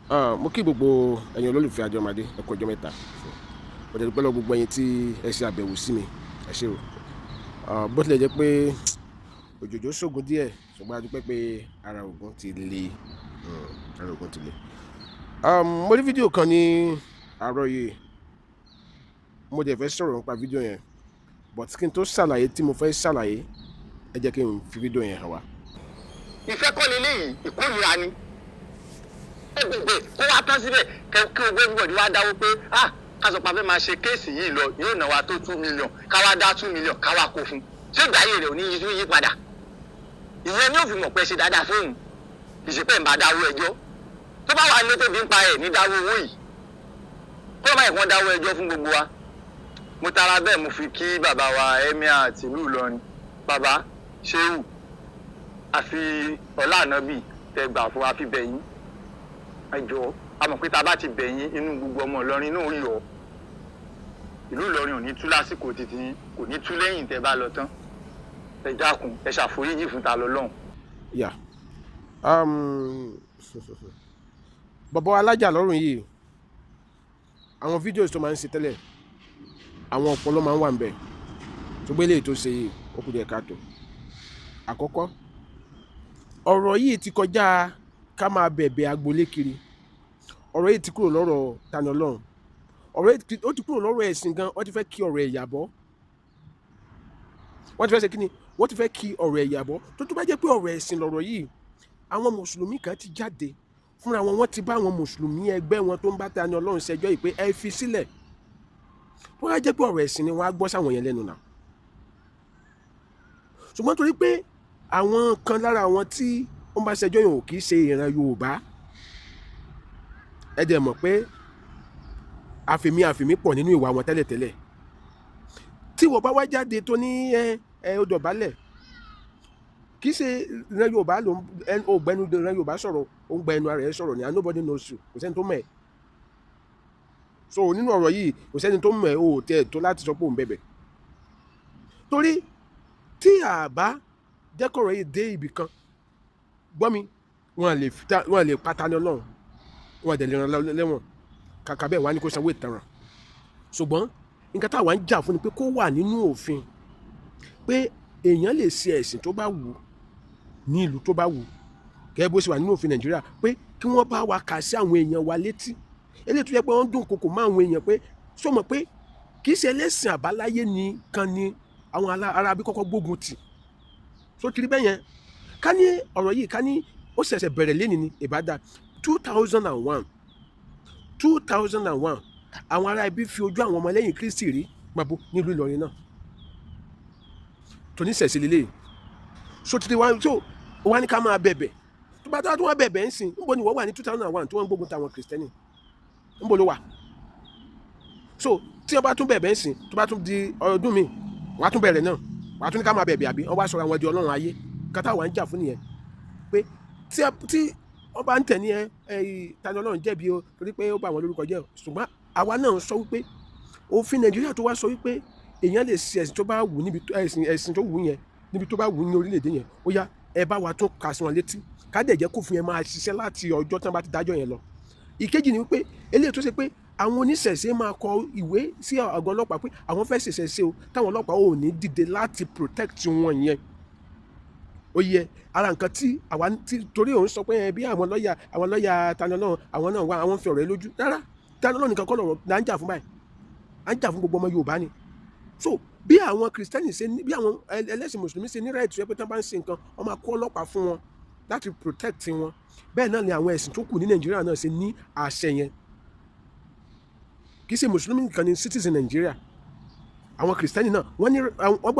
Mo kí gbogbo ẹ̀yin olólùfẹ́ Àjọmọ̀dé, ẹ kú ọjọ́ mẹ́ta. Mo dẹ̀ dúpẹ́ lọ́wọ́ gbogbo ẹ̀yin tí ẹ ṣe àbẹ̀wò sí mi, ẹ ṣé o. Bó tilẹ̀ jẹ́ pé òjòjò ṣògùn díẹ̀, ṣùgbọ́n a dúpẹ́ pé ara ògùn ti le. Ara ògùn ti le. Mo rí fídíò kan ní àárọ̀ yìí. Mo dẹ̀ fẹ́ sọ̀rọ̀ nípa fídíò yẹn, but kí n tó ṣàlàyé tí mo fẹ́ ṣàlàyé, ẹ jẹ́ kí n fi fídíò yẹn hàn wá. Ìfẹ́ kọ́ leléyìí, ìkórìíra ni. Ẹ bẹ̀bẹ̀ kó wá tán síbẹ̀, kí owó everybody wá dáwó pé, ah, ká sọ pé a fẹ́ máa ṣe case yìí lọ, yóò ná wa tó 2 million, ká wá dá 2 million, ká wá kó fún. Ṣé ìgbà ayé rẹ̀ ò ní yí padà? Ìyẹn ni ó fi mọ̀ pé ṣe dáadáa fóun, kì í ṣe pé ń bá dáwó ẹjọ́. Tó bá wà ní tóbi ń pa ẹ̀ ní dáwó owó yìí, kó má yẹ kí wọ́n dáwó ẹjọ́ fún gbogbo wa. Mo tara bẹ́ẹ̀, mo fi kí bàbá wa Emir tìlú Ìlọrin, bàbá Shehu, àfi ọlá ànábì tẹ gbà fún wa fi bẹ̀yìn. Ẹ jọ̀ọ́, a mọ̀ pé tá a bá ti bẹ̀yìn, inú gbogbo ọmọ Ìlọrin náà yọ. Ìlú Ìlọrin ò ní tú lásìkò títí, kò ní tú lẹ́yìn tẹ́ bá lọ tán. Ẹ dákun, ẹ ṣàforíjì fún ta lọ lọ́hùn. Yeah. Bọ̀bọ̀ alájà lọ́rùn yìí, àwọn videos tó máa ń ṣe tẹ́lẹ̀, àwọn ọpọlọ máa ń wà níbẹ̀. Ṣùgbọ́n eléyìí tó ṣe yìí, ó kù díẹ̀ káàtó. Àkọ́kọ́, ọ̀rọ̀ yìí ti kọjá ká máa bẹ̀bẹ̀ agboolé kiri. Ọ̀rọ̀ yìí ti kúrò lọ́rọ̀ Tani Olohun. Ọ̀rọ̀ yìí ó ti kúrò lọ́rọ̀ ẹ̀sìn gan. Wọ́n ti fẹ́ kí ọ̀rọ̀ ẹ̀yà bọ́. Wọ́n ti fẹ́ ṣe kí ni? Wọ́n ti fẹ́ kí ọ̀rọ̀ ẹ̀yà bọ́. Tó bá jẹ́ pé ọ̀rọ̀ ẹ̀sìn lọ̀rọ̀ yìí, àwọn mùsùlùmí kan ti jáde fúnra wọn, wọ́n ti bá àwọn mùsùlùmí ẹgbẹ́ wọn tó ń bá Tani Olohun ṣẹjọ́ yìí pé ẹ fi sílẹ̀. Wọ́n á jẹ́ pé ọ̀rọ̀ ẹ̀sìn ni, wọ́n á gbọ́ sáwọn yẹn lẹ́nu náà. Ṣùgbọ́n torí pé àwọn kan lára àwọn tí wọ́n bá ṣẹjọ́ yẹn ò kì í ṣe ìran Yorùbá, ẹ dẹ̀ mọ̀ pé àfèmí àfèmí pọ̀ nínú ìwà wọn tẹ́lẹ̀tẹ́lẹ̀. Tí wọ́n bá wá jáde tó ní ẹ ẹ ó dọ̀bálẹ̀, kì í ṣe ìran Yorùbá ló ń ó gbẹnu ìran Yorùbá sọ̀rọ̀, ó ń gba ẹnu ara ẹ̀ sọ̀rọ̀ ní, and nobody knows you. Kò sẹ́ni tó mọ̀ ẹ́. So nínú ọ̀rọ̀ yìí, kò sẹ́ni tó mọ̀ ẹ́, ó tẹ̀ tó láti sọ pé òun bẹ̀bẹ̀. Torí tí àbá jẹ́kọ̀rọ̀ yìí dé ibì kan, gbọ́ mi, wọ́n lè pa Tani Olohun, wọ́n dẹ̀ lè ràn lẹ́wọ̀n. Kàkà bẹ́ẹ̀, wọ́n á ní kó sanwó ìtanràn. Ṣùgbọ́n nǹkan táwa ń jà fún ni pé kó wà nínú òfin pé èèyàn lè ṣe ẹ̀sìn tó bá wù ní ìlú tó bá wù, gẹ́gẹ́ bó ṣe wà nínú òfin Nàìjíríà, pé kí wọ́n bá wa kà sí àwọn èèyàn wa létí. Eléyìí tó yẹ pé wọ́n dún kòkò mọ́ àwọn èèyàn pé sọ mọ̀ pé kì í ṣe ẹlẹ́sìn àbáláyé ni kan ni àwọn ará bí kọ́kọ́ gbógun tì. So kiri bẹ́ẹ̀ yẹn, ká ní ọ̀rọ̀ yìí, ká ní ó ṣẹ̀ṣẹ̀ bẹ̀rẹ̀ lẹ́ni ní ìbádà 2001, 2001, àwọn ará ibi fi ojú àwọn ọmọlẹ́yìn Kristi rí pàbó nílùú Ìlọrin náà tó ní sẹ̀sẹ̀ lélẹ̀. So títí wá tó wá ní ká máa bẹ̀bẹ̀, tó bá tó wá bẹ̀bẹ̀ ń sìn, níbo ni wọ́n wà ní 2001 tí wọ́n ń gbógun ta àwọn Kristẹni? Níbo ló wà? So tí wọ́n bá tún bẹ̀bẹ̀ ń sìn, tó bá tún di ọdún mi, wọ́n á tún bẹ̀rẹ̀ náà, wọ́n á tún ní ká máa bẹ̀bẹ̀, àbí wọ́n wá sọ̀rọ̀ àwọn di Ọlọ́run ayé. Kátà wà ń jà fún nìyẹn pé tí wọ́n bá ń tẹ̀ ní ẹ ẹ Tani Olohun jẹ̀bi o, torí pé ó bà wọ́n lórúkọ jẹ́ o. Ṣùgbọ́n àwa náà sọ wípé òfin Nàìjíríà tó wá sọ wípé èèyàn lè ṣe ẹ̀sìn tó bá wù níbi ẹ̀sìn tó wù yẹn níbi tó bá wù ní orílẹ̀-èdè yẹn, ó yá, ẹ bá wa tún kà sí wọn létí, ká dẹ̀ jẹ́ kófin yẹn máa ṣiṣẹ́ láti ọjọ́ tí wọ́n bá ti dájọ́ yẹn lọ. Ìkejì ni wípé eléyìí tó ṣe pé àwọn oníṣẹ̀ṣe máa kọ ìwé sí àgọ́ ọlọ́pàá pé àwọn fẹ́ ṣẹ̀ṣẹ̀ ṣe o, táwọn ọlọ́pàá ò ní dìde láti protect wọn yẹn, ó yẹ ara nǹkan tí àwa tí torí òun sọ pé bí àwọn lọ́ọ̀yà Tani Olohun, àwọn náà wá, àwọn fi ọ̀rọ̀ ẹ lójú. Rárá, Tani Olohun nìkan kọ́ lọ̀rọ̀ là ń jà fún báyìí, à ń jà fún gbogbo ọmọ Yorùbá ni. So bí àwọn Kìrìsìtẹ́nì ṣe ní, bí àwọn ẹlẹ́sìn Mùsùlùmí ṣe ní right tó yẹ pé tí wọ́n bá ń ṣe nǹkan, wọ́n máa kó ọlọ́pàá fún wọn láti protect wọn, bẹ́ẹ̀ náà ni àwọn ẹ̀sìn tó kù ní Nàìjíríà náà ṣe ní àṣẹ yẹn. Kì í ṣe Mùsùlùmí nìkan ni citizen Nàìjíríà. Àwọn Kìrìsìtẹ́nì náà, wọ́n ní wọ́n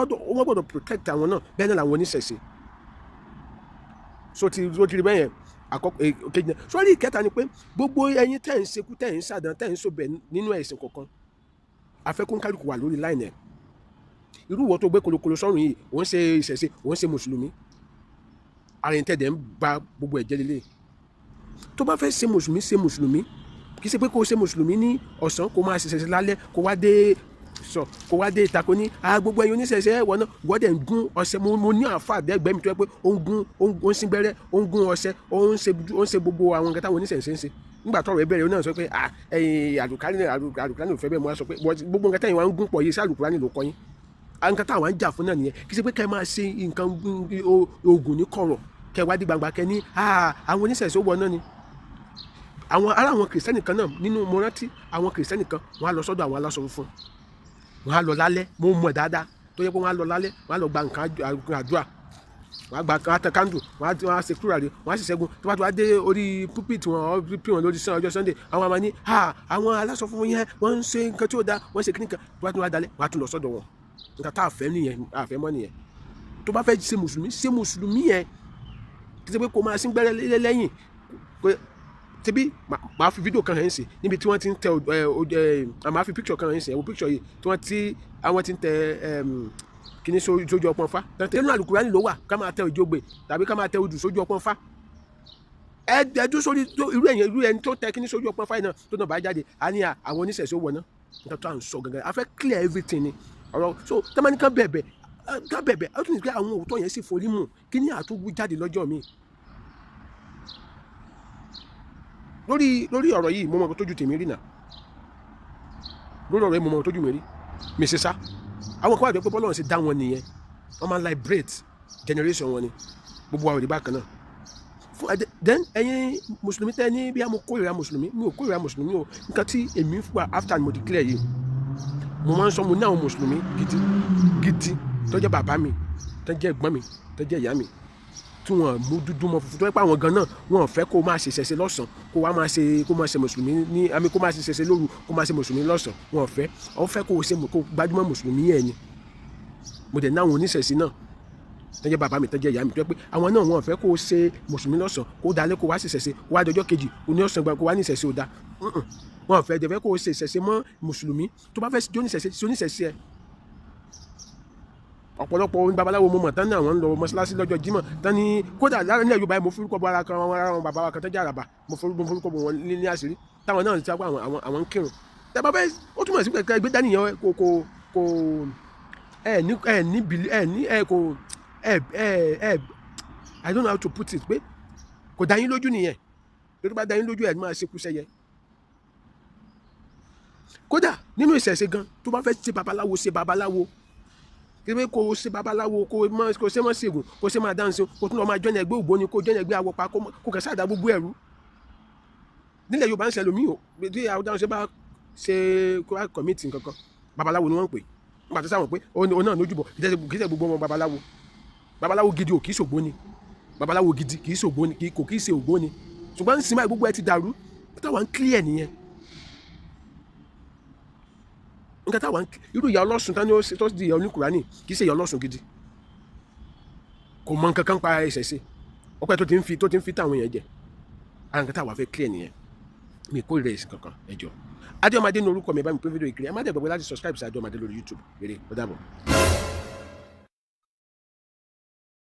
gbọ́dọ̀ protect àwọn náà, bẹ́ẹ̀ náà làwọn oníṣẹ̀ṣe. So ti rí bẹ́ẹ̀ yẹn, àkọ́kọ́. Kejì náà sórí, ìkẹta ni pé gbogbo ẹ̀yin tẹ́ ń ṣekú, tẹ́ ń ṣàdán, tẹ́ ń ṣòbẹ̀ nínú ẹ̀sìn kọ̀ọ̀kan, afẹ́kún kálukú wà lórí line ẹ̀. Irú ìwọ tó gbé kolokolo sọ́run yìí, òun ṣe ìṣẹ̀ṣe, òun ṣe Mùsùlùmí, ara ẹni tẹ̀dẹ̀ ń ba gbogbo ẹ̀jẹ̀ lélẹ̀. Tó bá fẹ́ ṣe Mùsùlùmí, ṣe Mùsùlùmí. Kì í ṣe pé kó ṣe Mùsùlùmí ní ọ̀sán, kó máa ṣẹ̀ṣẹ̀ lálẹ́, kó wá dé sọ, kó wá dé ìtako ní gbogbo ẹ̀yin oníṣẹ̀ṣe ẹ̀wọ̀n náà gbọ́dẹ̀ ń gún ọṣẹ. Mo ní àáfà dẹ́gbẹ́ mi tó yẹ pé ó ń gún, ó ń sín gbẹ́rẹ́, ó ń gún ọṣẹ, ó ń ṣe gbogbo àwọn nǹkan táwọn oníṣẹ̀ṣe ń ṣe. Nígbà tọ́rọ̀ ẹ bẹ̀rẹ̀, ó náà sọ pé, ah, ẹ̀yin àlùkùránì, àlùkùránì ò fẹ́ bẹ́ẹ̀. Mo wá sọ pé gbogbo nǹkan tẹ̀yin wá ń gún pọ̀ yìí sí àlùkùránì ló kọ́ yín. Nǹkan táwọn ń jà fún náà nìyẹn. Kì í ṣe pé kẹ́ ẹ máa ṣe nǹkan oògùn ní kọ̀rọ̀, kẹ́ ẹ wá dé gbangba, kẹ́ ní àwọn oníṣẹ̀ṣe ó wọ náà ni. Àwọn ará, àwọn Kìrìsìtẹ́nì kan náà nínú, mo rántí àwọn Kìrìsìtẹ́nì kan, wọ́n á lọ sọ́dọ̀ àwọn aláṣọ funfun, wọ́n á lọ lálẹ́. Mo mọ̀ dáadáa tó yẹ pé wọ́n á lọ lálẹ́, wọ́n á lọ gba nǹkan àdúrà, wọ́n á gba, wọ́n á tẹ candle, wọ́n á ṣe kúrò, wọ́n á sì ṣẹ́gun. Tó bá tó wá dé orí pulpit wọn, ọ́ pí wọn lórí ọjọ́ Sunday, àwọn àmà ní àwọn aláṣọ funfun yẹn, wọ́n ń ṣe nǹkan tí ó da, wọ́n ṣe kíní kan. Tó bá tó wá dalẹ̀, wọ́n á tún lọ sọ́dọ̀ wọn. Nǹkan tá a fẹ́ nìyẹn, a fẹ́ mọ́ nìyẹn. Tó bá fẹ́ ṣe mùsùlùmí, ṣe mùsùlùmí yẹn. Kì í ṣe pé kó máa sín gbẹ́rẹ́ lẹ́yìn tẹbi. Màá fi fídíò kan hàn sí níbi tí wọ́n ti ń tẹ ẹ, màá fi picture kan hàn sí. Ẹ wo picture yìí tí wọ́n ti, àwọn ti ń tẹ kíní sójú ọpọ́n fá. Nínú Àlùkùránì ló wà ká máa tẹ òjògbè tàbí ká máa tẹ odù sójú ọpọ́n fá? Ẹ ẹdún sórí irú ẹ̀yìn, irú ẹni tó tẹ kíní sójú ọpọ́n fá yìí náà, tó náà bá jáde, á ní àwọn oníṣẹ̀ṣe wọ̀ náà. Nǹkan tó à ń sọ gangan, a fẹ́ clear everything ni ọ̀rọ̀. So tẹ́mání kan bẹ̀bẹ̀, ká bẹ̀bẹ̀, ó tún ní pé àwọn òótọ́ yẹn sì forí mù kí ní àtúwú jáde lọ́jọ́ mi lórí ọ̀rọ̀ yìí. Mo mọ̀ tójú tèmi rí nà lórí ọ̀rọ̀ yìí, mo mọ̀ tójú mi rí mi ṣe sá. Àwọn kan wà pé bọ́lọ́run ṣe dá wọn nìyẹn, wọ́n máa ń liberate generation wọn ni. Gbogbo wa ò rí bákan náà fún ẹ. Then ẹ̀yin mùsùlùmí tẹ́ ní bí a, mo kórìíra mùsùlùmí, mi ò kórìíra mùsùlùmí o. Nǹkan tí èmi fún wa after mo declare yìí, mo máa ń sọ, mo ní àwọn mùsùlùmí gidi gidi tó jẹ́ bàbá mi, tó jẹ́ ẹ̀gbọ́n mi, tó jẹ́ ìyá mi, tí wọ́n mú dúdú mọ́ funfun, tó jẹ́ pé àwọn gan náà wọ́n fẹ́ kó máa ṣe ṣẹ̀ṣẹ̀ lọ́sàn-án, kó wá máa ṣe, kó máa ṣe mùsùlùmí ní àmì, kó máa ṣe ṣẹ̀ṣẹ̀ lóru, kó máa ṣe mùsùlùmí lọ́sàn-án. Wọ́n fẹ́, wọ́n fẹ́ kó o ṣe, kó gbajúmọ̀ mùsùlùmí yẹn ni. Mo dẹ̀ ní àwọn oníṣẹ̀ṣe náà tó jẹ́ bàbá mi, tó jẹ́ ìyá mi, tó jẹ́ pé àwọn náà wọ́n fẹ́ kó o ṣe mùsùlùmí lọ́sàn-án, kó dalẹ́ kó wá ṣe ṣẹ̀ṣẹ̀, kó wá dọjọ́ kejì oní ọ̀sán gba kó wá ní ìṣẹ̀ṣe ò da. Wọ́n fẹ́ dẹ̀ fẹ́ kó o ṣe ìṣẹ̀ṣe mọ́ mùsùlùmí. Tó bá fẹ́ ṣe oníṣẹ̀ṣe, ṣe oníṣẹ̀ṣe ẹ̀. Ọ̀pọ̀lọpọ̀ ohun babaláwo mo mọ̀ tán ní àwọn ń lọ mọ́ṣáláṣí lọ́jọ́ Jímọ̀ tán ní. Kódà lára nílẹ̀ Yorùbá, mo forúkọ bọ ara kan, àwọn ará wọn, bàbá wa kan tó jẹ́ àràbà, mo forúkọ bọ wọn ní àṣírí, táwọn náà ti sá pé àwọn ń kírun. Tẹ́ bá fẹ́, ó túmọ̀ sí pé gbé dání yẹn kò ẹ ní bìlí ẹ ní ẹ kò ẹ ẹ ẹ I don't know how to put it, pé kò dá yín lójú nìyẹn. Tó bá dá yín lójú, ẹ máa ṣe kú sẹ́yẹ. Kódà nínú ìṣẹ̀ṣe gan, tó bá fẹ́ ṣe babaláwo, ṣe babaláwo. Kí kó o ṣe babaláwo, kó o mọ, kó o ṣe mọ́ ṣègùn, kó o ṣe máa dáhùn sí, kó o tún lọ máa join ẹgbẹ́ ògbóni, kó o join ẹgbẹ́ awọpa, kó kẹ̀ sáà dá gbogbo ẹ̀rú. Nílẹ̀ Yorùbá ń ṣe lómi o, bí àwọn dáhùn ṣe bá ṣe kó wá commit nǹkan kan, babaláwo ni wọ́n ń pè. Nígbà tó sáwọn pé òun náà lójúbọ, kì í ṣe gbogbo ọmọ babaláwo. Babaláwo gidi ò kì í ṣògbóni. Babaláwo gidi kì í ṣògbóni, kò kì í ṣe ògbóni. Ṣùgbọ́n ń sinmi, gbogbo ẹ ti dàrú. Táwa ń clear nìyẹn. Nǹkan táwa ń, irú ìyá ọlọ́sùn tán ni ó tó di ìyá oníkùránì, kì í ṣe ìyá ọlọ́sùn gidi. Kò mọ nǹkan kan pa ẹsẹ̀ ṣe ọpẹ́ tó ti ń fi táwọn èèyàn jẹ. Ara nǹkan táwa fẹ́ clear nìyẹn. Mi kò rẹ̀ ẹ̀sìn kankan. Ẹ jọ, Adéọmọdé ní orúkọ mi. Ẹ bá mi pín fídíò ìkiri. Ẹ má dẹ̀ gbàgbé láti subscribe sí Adéọmọdé lórí YouTube. Eré ó dàbọ̀.